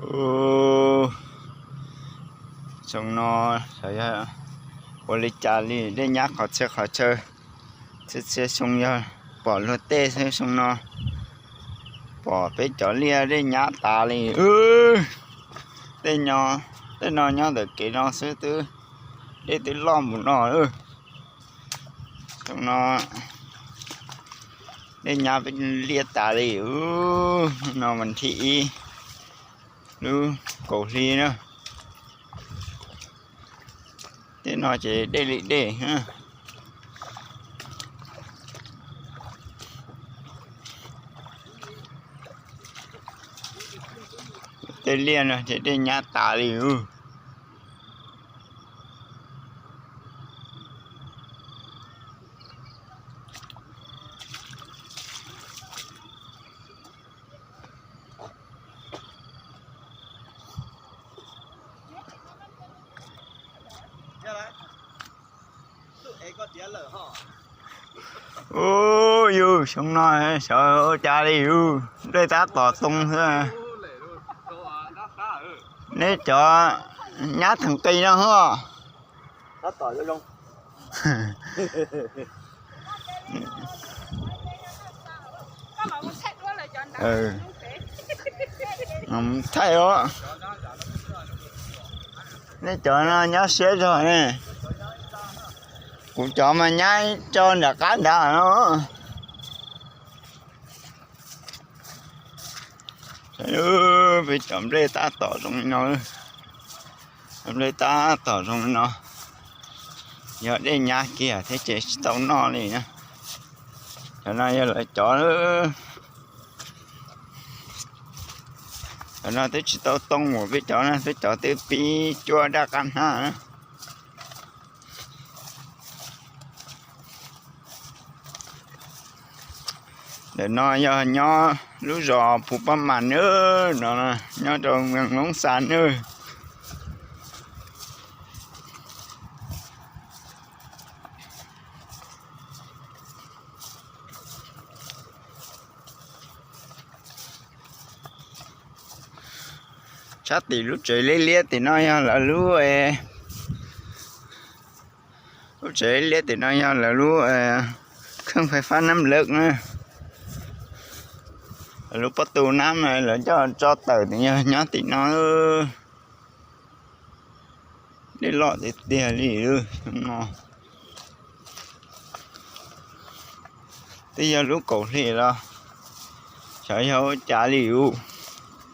Ub, xyoo no xyov yog ua li cas li, dej nyab qhov txhia qhov chaw. Txhia txhia xyoo yog pom luag tej xwb, xyoo no pom peb cov liaj dej nyab tas li. Tej, tej no nyob ntawm kev no xwb twb, dej twb loj mus no. Xyoo no dej nyab peb liaj tas li. Ub, no mas thib ib lub kaum hli na. Tej no ces dej li dej. Tej liaj no ces dej nyab tas li ub. Ub, yus xyoo no xyov ua cas li yus nplej tab tom too xwb. Neb cov nyab theem qis no hos. Thaij os. Nej cov no nyab siab zog ne. Kuv cov mas nyab tso nram qab nrad no. Peb cov nplej tab tom zoo li no. Nplej tab tom zoo li no. Yog dej nyab kiag thiab ces tsis tau noj li na. Cov no yog lawv cov. Cov no twb tsis tau too, peb cov no peb cov twb pib cuab daj qab hnab na. Ntawm no yog nyob lub zos Phu Pab Mas nawb, no nyob rau Moos Loob Xas nawb. Sab tim lub tsev liab liab tim no yog lawv lub, lub tsev liab liab tim no yog lawv lub kheej fais fab nab lawv na, lawv lub pob tu nab, lawv coj tso tawm tim, yog nyob tim no. Dej loj tiag tiag li no. Twb yog lub kaum hli los xyov yog ua cas li ub.